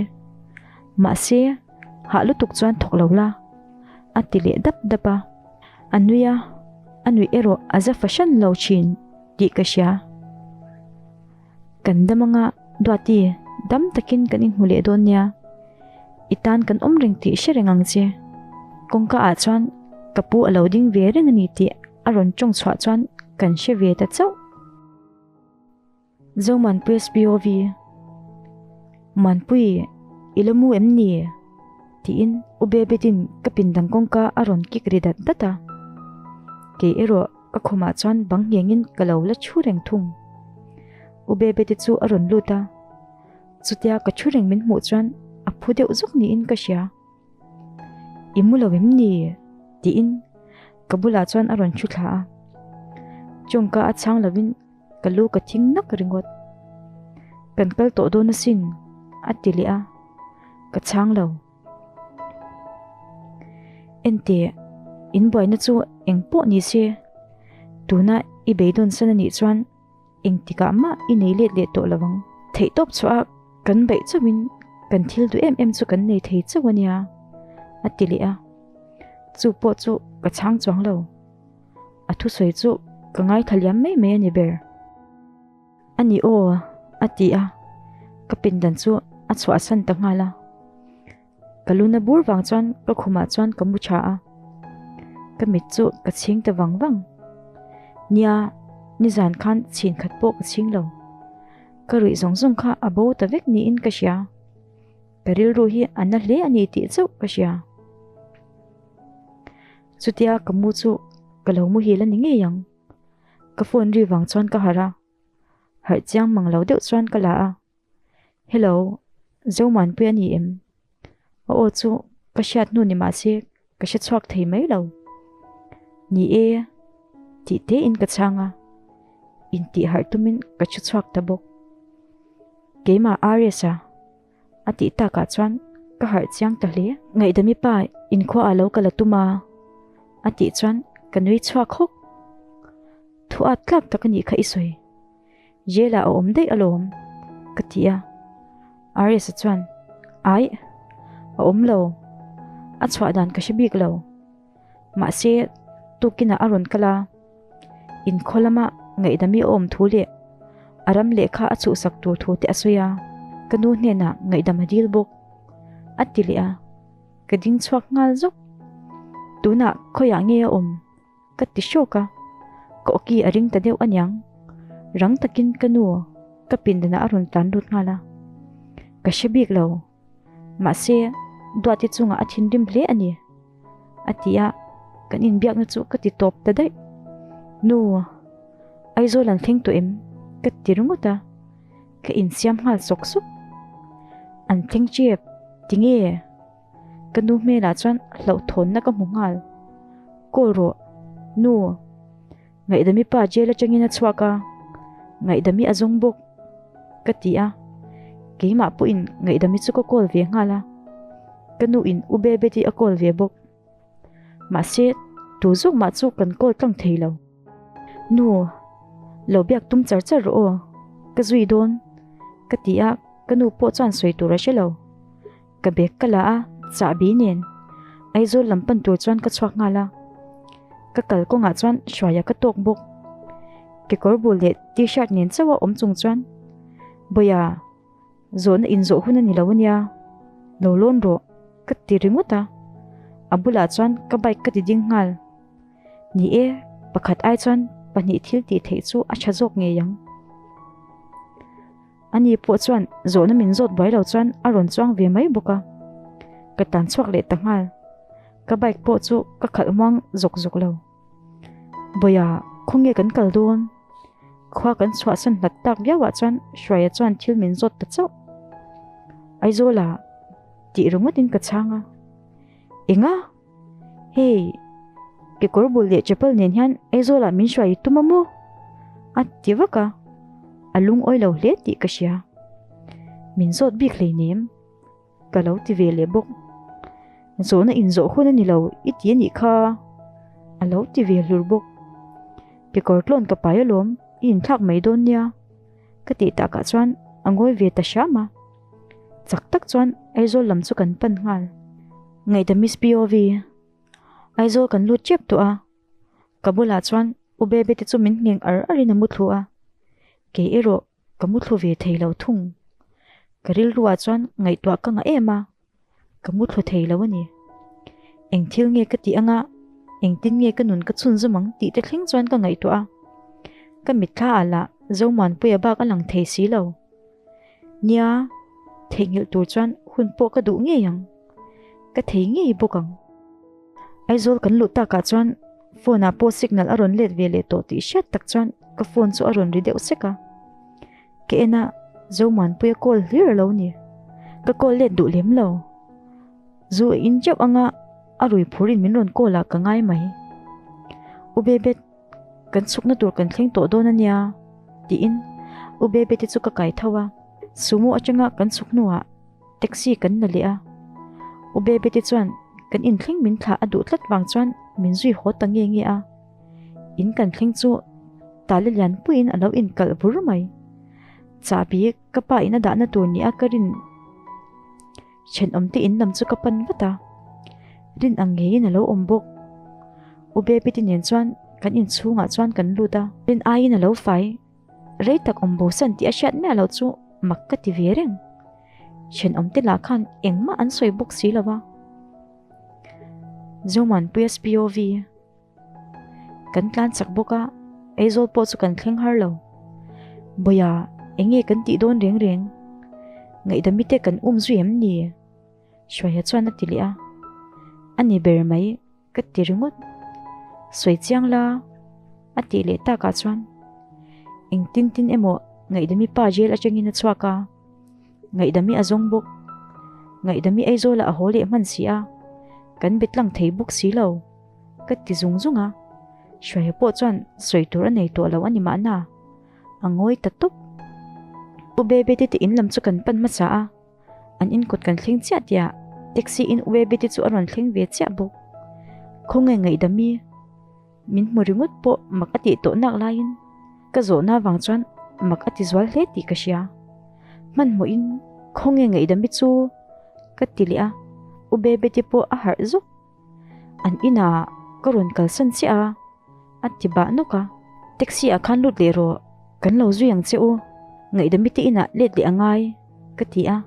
Mahse, hah lutuk chuan thawk lo la, a ti leh dap dap a. A nui a, a nuih erawh a za fahran lo thin tih ka hria. Kan dam anga Duati, dam takin kan inhmu leh dawn nia. I tan kan awm reng tih hre reng ang che. Kawngka ah chuan ka pu a lo ding ve reng a ni tih a rawn tawng chhuah chuan kan hre ve ta chauh. Zomanpui SPOV Manpui, i la mu em ni? Tiin U Bebetin ka pindan kawngka a rawn kik ri dat dat a. Kei erawh ka khumah chuan bang nghengin ka lo la thu reng thung. U Bebeti chu a rawn lut a, chutia ka thu reng min hmuh chuan a phu deuh zawk niin ka hria. I mu lo em ni? tiin ka bulah chuan a rawn thu thla a. Chawngka a chhang lovin ka lu ka thing nak ringawt. Kan kal tawh dawn asin, a ti leh a, ka chhang lo. Enteh, in buaina chu eng pawh ni se, tuna i beidawn san anih chuan engtikah mah i nei let leh tawh lo ang. Theihtawp chhuah a kan beih chauhin kan thil duh em em chu kan nei thei chauh a nia, a ti leh a. Chu pawh chu ka chhang chuang lo. A thusawi chu ka ngaithla liam mai mai a ni ber. A ni aw, a ti a, ka pindan chu a chhuahsan ta nghal a. Ka luna bur vang chuan ka khumah chuan ka mu tha a, ka mit chu ka chhing ta vang vang. Nia, nizan khan chhin khat pawh ka chhing lo. Ka ruih zawng zawng kha a bo ta vek niin ka hria. Ka rilru hi a na hle a ni tih chauh ka hria. Chutia ka mu chu ka lo muhil a ni ngei ang. Ka phone ri vang chuan ka harh a, harh chiang mang lo deuh chuan ka la a, Hello, Zomuanpui a ni em? A aw chu ka hriat hnu ni mah se ka hre chhuak thei mai lo. Ni e, tih te in ka chhang a, intih harh tumin ka thu chhuak ta bawk. Keimah RS a. A tih takah chuan ka harh chiang ta hle. Ngaihdami pa inkhua ah lo ka la tum a, a tih chuan ka nui chhuak hawk. Thu at tlak tak a nih kha i sawi. Jail ah a awm daih alawm, ka ti a. RS-a chuan, Aih, a awm lo. A chhuah dan ka hre bik lo. Mahse, tukinah a rawn kal a, inkhaw lama ngaihdami a awm thu leh a ram lehkha a chhuhsak tur thu te a sawi a, ka nu hnenah ngaihdam a dil bawk, a ti leh a, ka ding chhuak nghal zawk. Tunah khawiah nge a awm? Ka ti hrawk a, ka awki a ring ta deuh aniang. Rang takin ka nu ka pindanah a rawn tlan lut nghal a, ka hre bik lo. Mahse, Duati chungah a thinrim hle a ni, a ti a, kan inbiakna chu ka ti tawp ta daih. Nu, Aizawl an thleng tawh em? ka ti ringawt a, ka insiam nghal sawk sawk. An thleng chep, tinge? Ka nu hmelah chuan hlauhthawnna ka hmu nghal. Call rawh, nu. Ngaihdami pa jail atangin a chhuak a, Ngaihdami a zawng bawk, ka ti a. Keimah pawhin Ngaihdami chu ka call ve nghal a, ka nuin U Bebeti a call ve bawk. Mahse, tu zawk mah chu kan call tlang thei lo. Nu, lo biak tum char char rawh aw, ka zui dawn, ka ti a, ka nu pawh chuan sawi tur a hre lo. Ka bag ka la a, chahbi nen Aizawl lam pan tur chuan ka chhuak nghal a. Ka kal kawngah chuan Hruaia ka tawk bawk. Kekawr bul leh t-shirt nen chauh a awm chung chuan, Bawia, zawhna inzawh hun a ni lo ania, lo lawn rawh, ka ti ringawt a. A bulah chuan ka bike ka ti ding nghal. Ni e, pakhat ai chuan pahnih thil tih theih chu a tha zawk ngei ang. Ani pawh chuan zawhna min zawt buai lo chuan a rawn chuang ve mai bawk a, ka tan chhuak leh ta nghal. Ka bike pawh chu ka khalh muang zawk zawk lo. Bawia, khawnge kan kal dawn? Khua kan chhuahsan hlat tak viauah chuan Hruaia chuan thil min zawt ta chauh. Aizawla tih ringawtin ka chhang a, Enga? Hei, kekawr bul leh chapal nen hian Aizawlah min hruai i tum a maw? A ti vak a, a lungawi lo hle tih ka hria. Min zawt bik hleinem, ka lo ti ve leh bawk. Zawhna inzawh hun a ni lo i ti a nih kha, a lo ti ve hlur bawk. Kekawr tlawn ka pai alawm, i inthlak mai dawn nia, ka tih takah chuan a ngawi ve ta hram a. Chak tak chuan Aizawl lam chu kan pan nghal. Ngaihda Miss POV. Aizawl kan lut tep tawh a, ka bulah chuan U Bebe te chu min ngheng ar ar in a muthlu a, kei erawh ka muthlu ve thei lo thung. Ka rilruah chuan ngaihtuah ka ngah em a, ka muthlu thei lo a ni. Eng thil nge ka tih anga, engtin nge ka nun ka chhunzawm ang tih te thleng chuan ka ngaihtuah a, ka mitthla ah lah Zomuanpuia bak a lang thei si lo. Nia, theihnghilh tur chuan hun pawh ka duh ngei ang. Ka thei ngei bawk ang. Aizawl kan luh takah chuan phone ah pawh signal a rawn let ve leh tawh tih hriat tak chuan ka phone chu a rawn ri deuh sek a. Ka en a, Zomuanpuia call hlir a lo ni. Ka call let duh lem lo. Zu a in teuh anga a rui phurin min rawn call ah ka ngai mai. U Bebet, kan chhukna tur kan thleng tawh dawn a nia, tiin U Bebeti chu ka kai tho a. Sumo atanga kan chhuk hnuah taxi kan la leh a. U Bebeti chuan kan inthleng min thlah a duh tlat vang chuan min zui haw ta nge nge a. In kan thleng chu tali lian puiin a lo inkalh vur mai. Chahbi ka pa in a dahna tur nia ka rin thenawmte in lam chu ka pan vat a, rin ang ngeiin a lo awm bawk. U Baby te nen chuan kan inchhungah chuan kan lut a, rin aiin a lo fai rei tak awm bosan tih a hriat miah loh chu mak ka ti ve reng. Thenawmte lah khan engmah an sawi bawk si lo va. Zomuanpuia SPOV. Kan tlan chak bawk a, Aizawl pawh chu kan thleng har lo. Bawia, eng nge kan tih dawn reng reng? Ngaihdami te kan um zui em ni? Hruaia chuan a ti leh a. A ni ber mai, ka ti ringawt. Sawi chiang la, a tih leh takah chuan engtin tin emaw Ngaihdami pa jail atangin a chhuak a. Ngaihdami a zawng bawk. Ngaihdami Aizawlah a haw leh hman si a, kan be tlang thei bawk si lo. Ka ti zung zung a, Hruaia pawh chuan sawi tur a nei tawh lo a ni mahna, a ngawi ta tawp. U Bebeti te in lam chu kan pan hmasa a, an in kawt kan thleng chiah tihah taxi in U Bebeti chu a rawn thleng ve chiah bawk. Khawnge Ngaihdami? Min hmu ringawt pawh mak a tih tawh nak laiin ka zawhna avang chuan mak a ti zual hle tih ka hria. Hmanhmawhin khawnge ngaihdami chu ka ti leh a, U Bebeti pawh a harh zuk. An inah ka rawn kalsan chiah a, a ti bah nawk a. Taxi ah khan lut leh rawh, kan lo zui ang che u, ngaihdami te inah let leh a ngai ka ti a,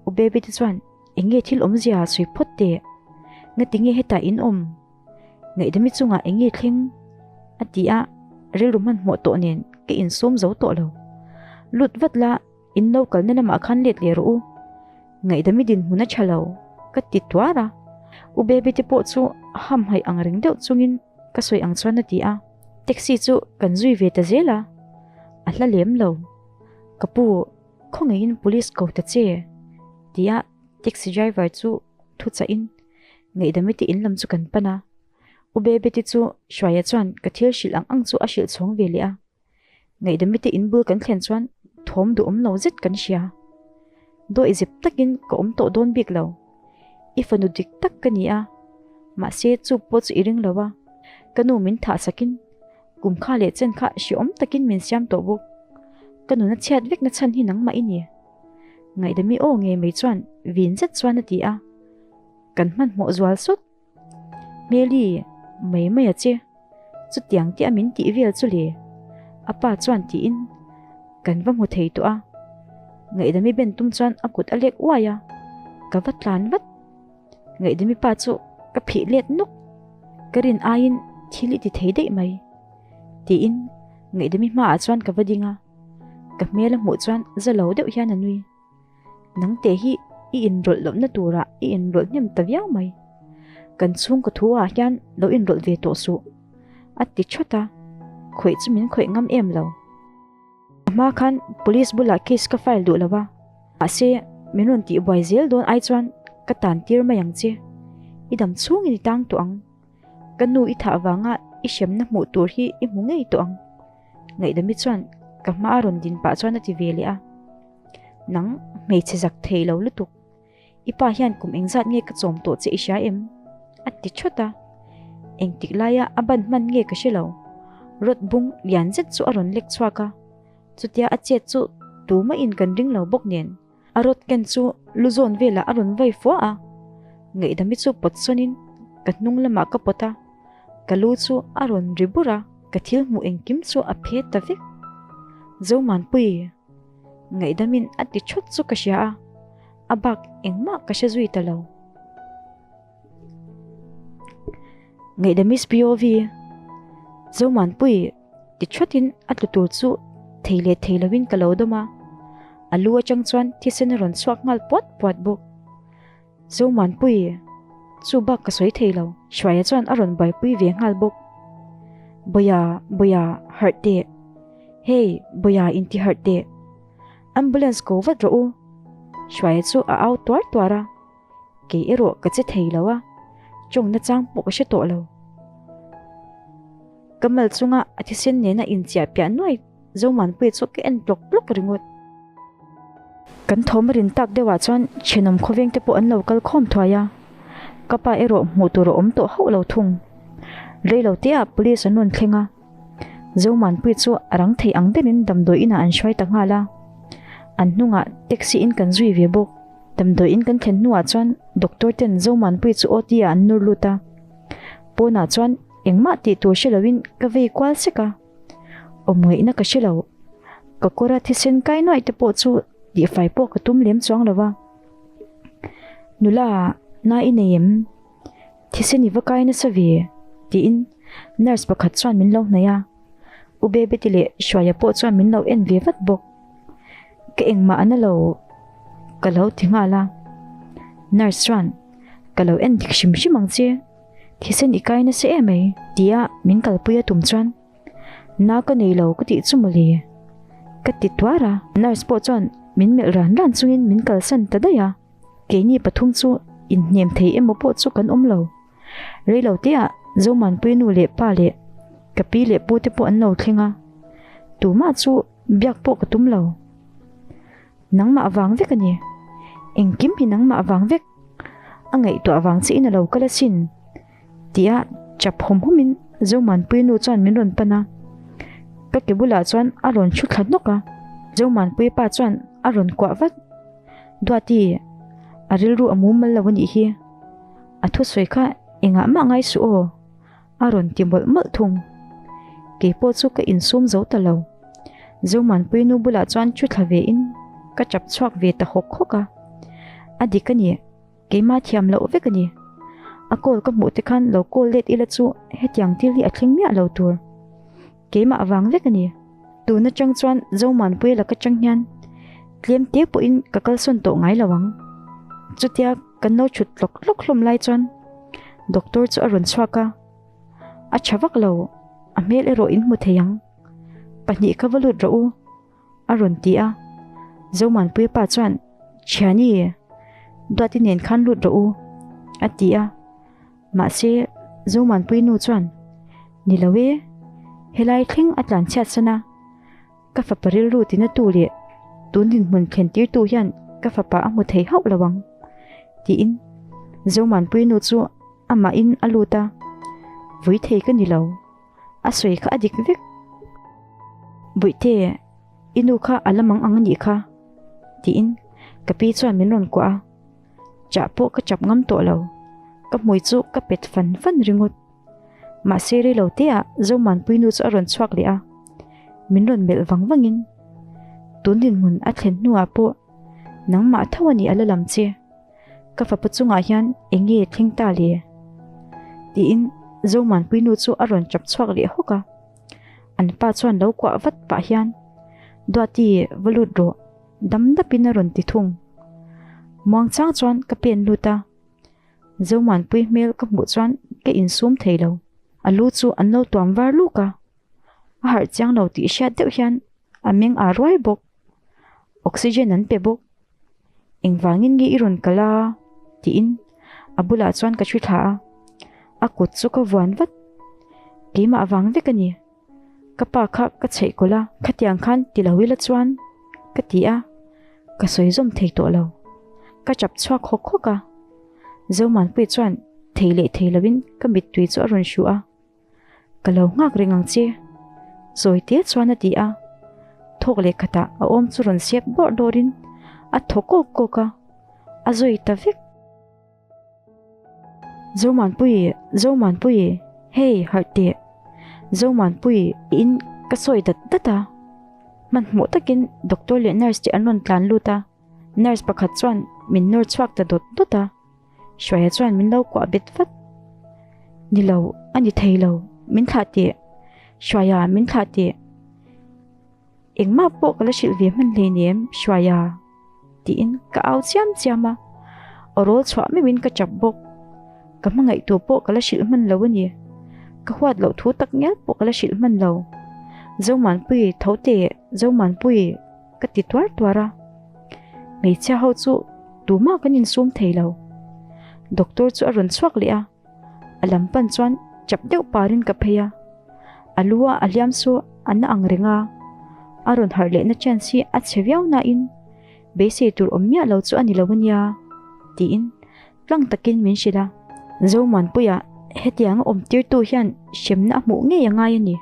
U Bebeti chuan eng nge thil awmzia sawi phawt teh, ngatinge hetah in awm? Ngaihdami chungah eng nge thleng? a ti a, rilru hmanhmawh tawh nen ka insawm zo tawh lo. Lut vat la, in lo kalna lamah khan let leh rawh u. Ngaihdami dinhmun a tha lo, ka ti tuar a. U Baby te pawh chu hamhaih ang reng deuh chungin ka sawi ang chuan a ti a. Taxi chu kan zui ve ta zel a, a hla lem lo. Ka pu, khawngaihin police ko ta che, tia taxi driver chu thuchahin Ngaihdami te in lam chu kan pan a, U Bebeti chu Hruaia chuan ka thil hrilh ang ang chu a hrilh chhawng ve leh a. Ngaihdami te in bul kan thlen chuan thawm duhawm lo zet kan hria. Dawih zep takin ka awm tawh dawn bik lo. I fanu dik tak ka ni a, mahse chu pawh chu i ring lo a, ka nu min thah sakin kum kha leh chen kha hreawm takin min siam tawh bawk. Ka nuna chhiat vekna chhan hi nangmah i ni. Ngaihdami aw ngei mai chuan vin zet chuan a ti a. Kan hmanhmawh zual sawt. Hmeli, mai mai a che. Chutiang te a min tih vel chu le. A pa chuan tiin kan va hmu thei tawh a. Ngaihdami ben tum chuan a kut a lek uai a, ka va tlan vat. Ngaihdami pa chu ka phih let nawk. Ka rin aiin thil i ti thei daih mai. Tiin Ngaihdami hmaah chuan ka va ding a. Ka hmel a hmuh chuan za lo deuh hian a nui. Nang teh hi i inrawlh lohna turah i inrawlh hnem ta viau mai. Kan chhungkaw thu ah hian lo inrawlh ve tawh suh, a ti thawt a, khawih chu min khawih ngam em lo. A hma khan police bulah case ka file duh lo a, mahse min rawn tihbuai zel dawn ai chuan ka tan tir mai ang che. I dam chhungin i tang tawh ang. Ka nu i thah vanga i hremna hmuh tur hi i hmu ngei tawh ang. Ngaihdami chuan ka hma a rawn din pah chuan a ti ve leh a. Nang hmeichhe zak thei lo lutuk. I pa hian kum engzat nge ka chawm tawh che i hria em? A ti thawt a. Engtik laia a ban hman nge ka hre lo. Rod bung lian zet chu a rawn lek chhuak a. Chutia a chet chu tumahin kan ring lo bawk nen a rod ken chu lu zawn velah a rawn vai fua a. Ngaihdami chu pawt sawnin ka hnung lamah ka pawt a. Ka lu chu a rawn ri bur a. Ka thil hmuh engkim chu a phe ta vek. Zomanpui! Ngaihdamin a ti thawt chu ka hria a, a bak engmah ka hre zui ta lo. Ngaihdamis POV, Zomanpui ti thawtin a tlu tur chu thei leh thei loin ka lo dawm a, a lu atang chuan thisen a rawn chhuak nghal puat puat bawk. Zomuanpui, chu bak ka sawi thei lo. Hruaia chuan a rawn buaipui ve nghal bawk. Bawia, Bawia, harh teh. Hey, Bawia inti harh teh. Ambulance ko vat rawh u. Hruaia chu a au tuar tuar a, kei erawh ka che thei lo a, tawng nachang pawh ka hre tawh lo. Ka mal chunga a thisen nena inchiah piah nuai Zomuanpuia chu ka en tlawk tlawk ringawt. Kan thawm a rin tak deuhah chuan thenawm khawveng te pawh an lo kal khawm thuai a, ka pa erawh hmuh tur a awm tawh hauh lo thung. Reilo teah police an rawn thleng a, Zomuanpuia chu a rang thei ang berin damdawi inah an hruai ta nghal a, an hnungah taxi in kan zui ve bawk. Damdawi in kan thlen hnuah chuan doctor ten Zomuanpuia chu OT ah an nur lut a, pawnah chuan engmah tih tur hre loin ka vei kual sek a. Awm ngaihna ka hre lo. Ka kawra thisen kai nuaih te pawh chu tihfai pawh ka tum lem chuang lo va. Nula, na i nei em? Thisen i va kai nasa ve? tiin nurse pakhat chuan min lo hnaih a. U Bebeti leh Hruaia pawh chuan min lo en ve vat bawk. Ka engmah a na lo ka lo ti nghal a. Nurse chuan, Ka lo en dik hrim hrim ang che. Thisen i kai nasa em mai tia min kalpui a tum chuan na ka nei lo ka tih chu mawle ka ti tuar a. Nurse pawh chuan min melh ran ran chungin min kalsan ta daih a, keini pathum chu inhnem thei emaw pawh chu kan awm lo. Reilo teah Zomanpui nu leh pa leh ka pi leh pu te pawh an lo thleng a, tumah chu biak pawh ka tum lo. Nangmah vang vek a ni. Engkim hi nangmah vang vek. A ngaihtuah vang chiin a lo kal asin. Tia chap hawm hawmin Zomanpui nu chuan min rawn pan a. Ka ke bulah chuan a rawn thu thla hnawk a. Zomanpui pa chuan a rawn kuah vat. Duati, a rilru a mumal lo a nih hi. A thusawi kha engah mah ngai suh aw. A rawn ti mawlh mawlh thung. Kei pawh chu ka insum zo ta lo. Zomanpui nu bulah chuan thu thla ve in ka chap chhuak ve ta hawk hawk a. A dik a ni, keimah thiam loh vek a ni. A call ka hmuh te khan lo call let ila chu hetiang thil hi a thleng miah lo tur. Keimah avang vek a ni. Tun atang chuan Zomanpui laka tang hian tlem te pawhin ka kalsawn tawh ngai lo ang. Chutia kan lo thut tlawk tlawk hlawm lai chuan doctor chu a rawn chhuak a, a tha vak lo, a hmel erawh in hmu thei ang. Pahnih kha va lut rawh u, a rawn ti a. Zomanpuia pa chuan, Thiani, Duati nen khan lut rawh u, a ti a. Mahse, Zomanpui nu chuan, Ni lo e, helai thleng a tlan chhiat san a, ka fapa rilru tinatu leh tun dinhmun thlen tirtu hian ka fapa a hmu thei hauh lo ang, tiin Zomanpui nu chu amahin a lut a, Vui thei ka ni lo, a sawi kha a dik vek. Buihte, i nu kha a la mang ang a nih kha, tiin ka pi chuan min rawn kuah a. Chah pawh ka chap ngam tawh lo, ka hmui chu ka pet fan fan ringawt. Mahse rei lo teah Zomanpui nu chu a rawn chhuak leh a, min rawn melh vang vangin, Tun dinhmun a thlen hnuah pawh nangmah tho a nih a la lam che, ka fapa chungah hian eng nge thleng ta le? Tiin Zomanpui nu chu a rawn chap chhuak leh hawk a. An pa chuan lo kuah vat pah hian, Duati, va lut rawh. Dam dapin a rawn ti thung. Muangchang chuan ka pen lut a, Zomuanpui hmel ka hmuh chuan ka insum thei lo. A lu chu an lo tuam var luk a, a harh chiang lo tih hriat deuh hian a meng aa ruai bawk. Oxygen an pe bawk. Engvangin nge i rawn kal a? tiin a bulah chuan ka thu thla a, a kut chu ka vuan vat. Keimah vang vek a ni. Ka pa kha ka chheih kawlh a, khatiang khan ti lo ila chuan ka ti a, ka sawi zawm thei tawh lo. Ka chap chhuak hawk hawk a, Zomanpui chuan thei leh thei lovin ka mittui chu a rawn hru a, Ka lo nghak reng ang che, zawi te chuan a ti a, thawk leh khatah a awm chu rawn sep dawrh dawrhin a thaw kawk kawk a, a zawi ta vek. Zomanpui, Zomanpui, hei harh teh. Zomanpui tiin ka sawi dat dat a. Hmanhmawh takin doctor leh nurse te an rawn tlan lut a, nurse pakhat chuan min nawr chhuak ta dawt dawt a. Hruaia chuan min lo kuah bet vat. Ni lo, a ni thei lo, min thlah teh. Hruaia, min thlah teh. Engmah pawh ka la hrilh ve hman hleinem, Hruaia. Tiin ka au chiam chiam a, aw rawl chhuah meuhin ka chap bawk. Ka hmangaih tur pawh ka la hrilh hman lo a ni. Ka huat loh thu tak ngial pawh ka la hrilh hman lo. Zomanpui, tho teh, Zomanpui! Ka ti tuar tuar a. Hmeichhia ho chu tumah kan insum thei lo. Doctor chu a rawn chhuak leh a, a lam pan chuan chap deuh parin ka phei a. A lu a a hliam chu a na ang reng a, a rawn harh lehna chance hi a chhe viau nain beisei tur awm miah lo chu a ni lo ania tiin tlang takin min hrilh a. Zomuanpuia hetianga awm tirtu hian hremna a hmuh ngei a ngai a ni.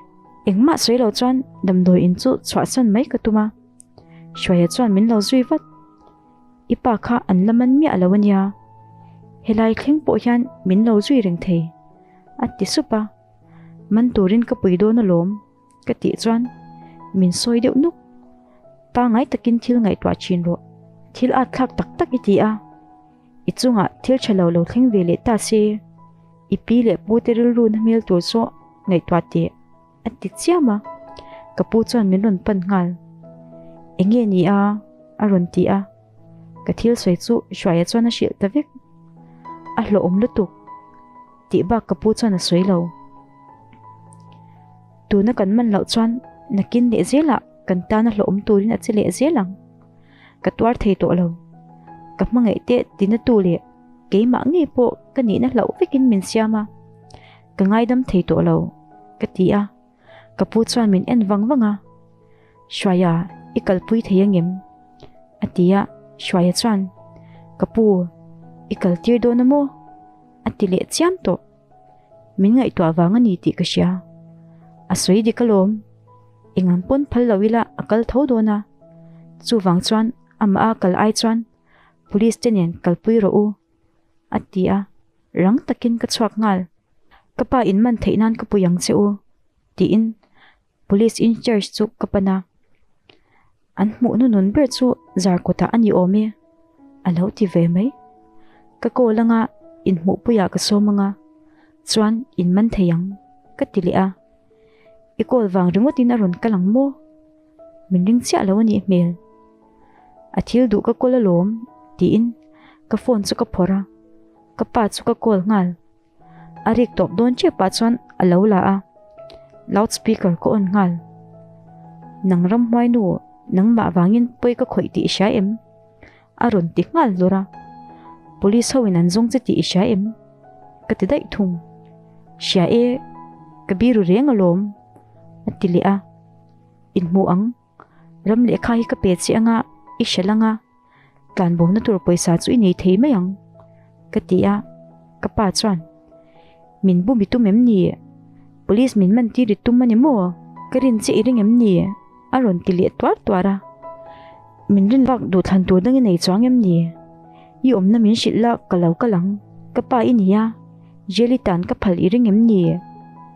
Engmah sawi lo chuan damdawi in chu chhuahsan mai ka tum a, Hruaia chuan min lo zui vat. I pa kha an la man miah lo a nia, helai thleng pawh hian min lo zui reng thei, a ti sup a. Man turin ka pui dawn alawm, ka tih chuan min sawi deuh nuk. Pangai takin thil ngaihtuah thin rawh, thil at thlak tak tak i ti a, i chungah thil tha lo lo thleng ve leh ta se, i pi leh pu te rilru na hmel tur chu ngaihtuah teh a ti chiam a, ka pu chuan min rawn pan nghal. Enge ni a? a rawn ti a, ka thil sawi chu Hruaia chuan a hrilh ta vek. A hlawhawm lutuk tih bak ka pu chuan a sawi lo. Tuna kan man loh chuan nakin leh zelah kan tana hlawhawm turin a che leh zel ang. Ka tuar thei tawh lo. Ka hmangaih teh tina tu leh keimah ngei pawh ka nihna hlauh vekin min siam a. Ka ngaidam thei tawh lo, ka ti a. Ka pu chuan min en vang vang a. Hruaia, i kalpui thei angem? A ti a, Hruaia chuan, Ka pu, i kaltir dawn a maw? A ti leh chiam tawh. Min ngaihtuah vang a ni tih ka hria. A sawi dik alawm. Engang pawn phal lo ila a kal tho dawn a. Chuvang chuan amah a kal ai chuan police te nen kalpui rawh u, a ti a. Rang takin ka chhuak nghal. Ka pa in man theih nan ka pui ang che u, tiin Police in charge chu ka pan a. An hmuh hnunun ber chu Zarkawtah a ni awm e, a lo ti ve mai. Ka call anga inhmuhpuiah ka sawm anga, chuan in man thei ang, ka ti leh a. I call vang ringawtin a rawn kal ang maw? Min ring chiah lo a nih hmel. A thil duh ka call alawm, tiin ka phone chu ka phawrh a, ka pa chu ka call nghal. A rik tawp dawn chiah pah chuan a lo la a, loud speaker ka on nghal. Nang ramhuai nu, nangmah vangin pawi ka khawih tih i hria em? A rawn ti nghal hlur a. Police ho in an zawng che tih i hria em? Ka ti daih thung. Hria e, ka biru reng alawm, a ti leh a. Inhmu ang, ram lehkha hi ka pe che anga i hre lang a. Tlanbawhna tur pawisa chu i nei thei mai ang, ka ti a, ka pa chuan, Min bum i tum em ni? Police min man tir i tum a ni maw? Ka rin che i ring em ni? a rawn ti leh tuar tuar a. Min rin bak duhthlan tur dang i nei chuang em ni? I awmna min hrilh la ka lo kal ang, ka pa i ni a, jail i tan ka phal i ring em ni?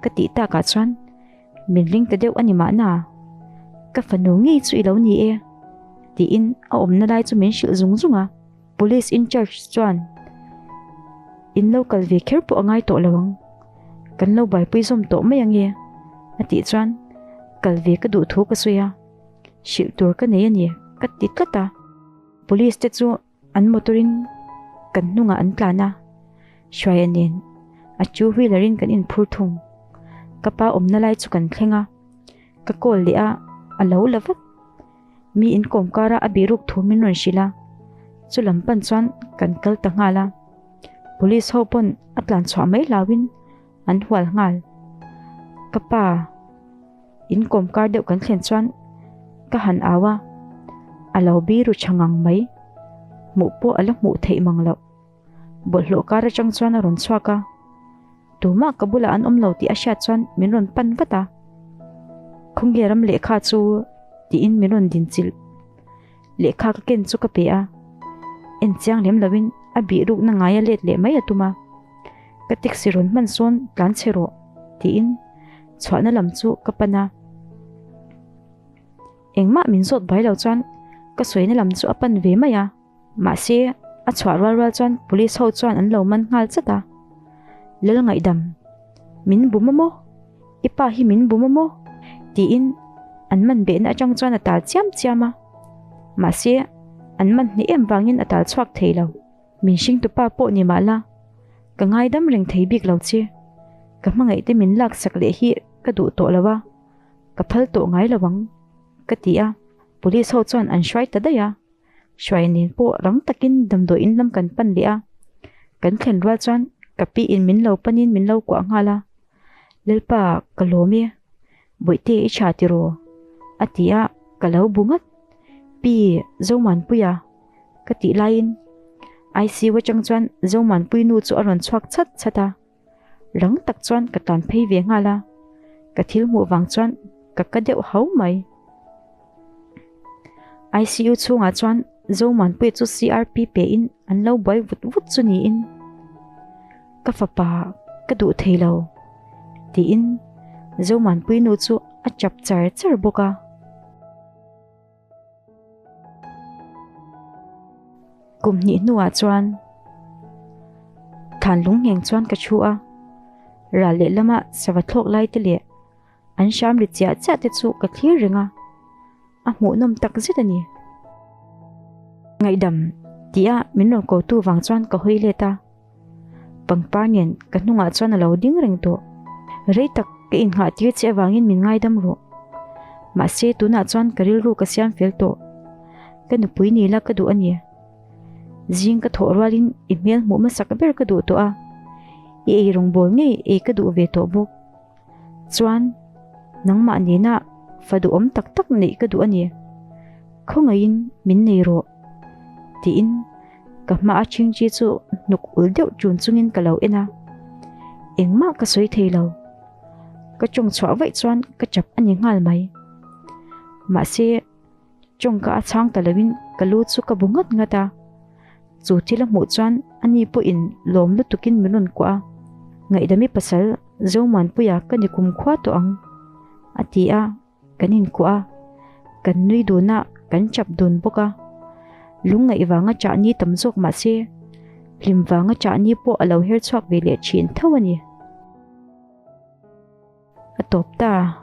ka tih takah chuan, Min ring ta deuh a ni mahna, ka fanu ngei chu i lo ni e, tiin a awmna lai chu min hrilh zung zung a. Police in charge chuan, In lo kal ve kher pawh a ngai tawh lo ang, kan lo buaipui zawm tawh mai ange, a tih chuan kal ve ka duh thu ka sawi a, hrilh tur ka nei a ni ka ti tlat a. Police te chu An motor in kan hnungah an tlan a, Hruaia nen a two wheeler in kan inphur thung. Ka pa awmna lai chu kan thleng a, ka call leh a, a lo la vat. Mi inkawm kara a bihruk thu min rawn hrilh a, chu lam pan chuan kan kal ta nghal a. Police ho pawn a tlan chhuah mai hlauhin an hual nghal. Ka pa. In kawm kar deuh kan thlen chuan ka han au a, a lo biru tha ngang mai. Hmuh pawh a la hmuh theih mang loh. Bawlhhlawh kar atang chuan a rawn chhuak a, tumah ka bulah an awm lo tih a hriat chuan min rawn pan vat a. Khawnge ram lehkha chu tiin min rawn din chilh. Lehkha ka ken chu ka pe a, en chiang lem loin a bih rukna ngaia let leh mai a tum a. Ka taxi rawn hman sawn tlan chhe rawh tiin chhuahna lam chu ka pan a. Engmah min zawt bai lo chuan ka sawina lam chu a pan ve mai a. Mahse, a chhuah rual rual chuan police ho chuan an lo man nghal chat a. Lal ngaihdam, min bum a maw? I pa hi min bum a maw? tiin an man behna atang chuan a tal chiam chiam a. Mahse, an man hneh em vangin a tal chhuak thei lo. Min hringtupa pawh ni mah la, ka ngaidam reng thei bik lo che. Ka hmangaih te min laksak leh hi ka duh tawh lo a, ka phal tawh ngai lo ang, ka ti a. Police ho chuan an hruai ta daih a, hruai nen pawh rang takin damdawiin lam kan pan leh a, kan thlen rual chuan ka pi in min lo panin min lo kuah nghal a, Lalpa ka lawm e, Bawihte i tha tiraw? a ti a, ka lo bu ngat. Pi Zomuanpuia ka tih laiin ICU atang chuan Zomuanpui nu chu a rawn chhuak chat chat a. Rang tak chuan ka tlan phei ve nghal a, ka thil hmuh vang chuan ka ka deuh hau mai. ICU chhungah chuan Zomuanpuia chu CRP pe in an lo buai vut vut chu niin, Ka fapa ka duh thei lo tiin Zomuanpui nu chu a chap char char bawk a. Kum hnih hnuah chuan thlan lung ngheng chuan ka thu a, ral lehlama sava thlawk lai te leh an hram ri chiah chiah te chu ka thlir reng a, a hmuhnawm tak zet a ni. Ngaihdam tia min rawn ko tu vang chuan ka hawi let a. Pangpar nen ka hnungah chuan a lo ding reng tawh. Rei tak ka inghah tir che avangin min ngaidam rawh. Mahse tunah chuan ka rilru ka siam fel tawh. Ka nupui ni la ka duh a ni. Zing ka thawh rualin i hmel hmuh hmasak ber ka duh tawh a, i ei rawngbâwl ngei ei ka duh ve tawh bawk. Chuan, nangmah nena fa duhawm tak tak neih ka duh a ni. Khawngaihin min nei rawh, tiin ka hma a chingchi chu hnuk ul deuh ṭun chungin ka lo en a. Engmah ka sawi thei lo. Ka ṭawng chhuah vaih chuan ka ṭap a ni nghal mai. Mahse, Tawngka a chhang ta loin ka lu chu ka bu ngat ngat a, chu thil a hmuh chuan ani pawhin lawm lutukin min rawn kuah a, Ngaihdami pasal Zomuanpuia ka ni kumkhua tawh ang a ti a, kan inkuah a, kan nui dun a, kan chap dun bawk a, lungngaih vanga chah ni tam zawk mah se hlim vanga chah ni pawh a lo her chhuak ve leh thin tho a ni. A tawp ta.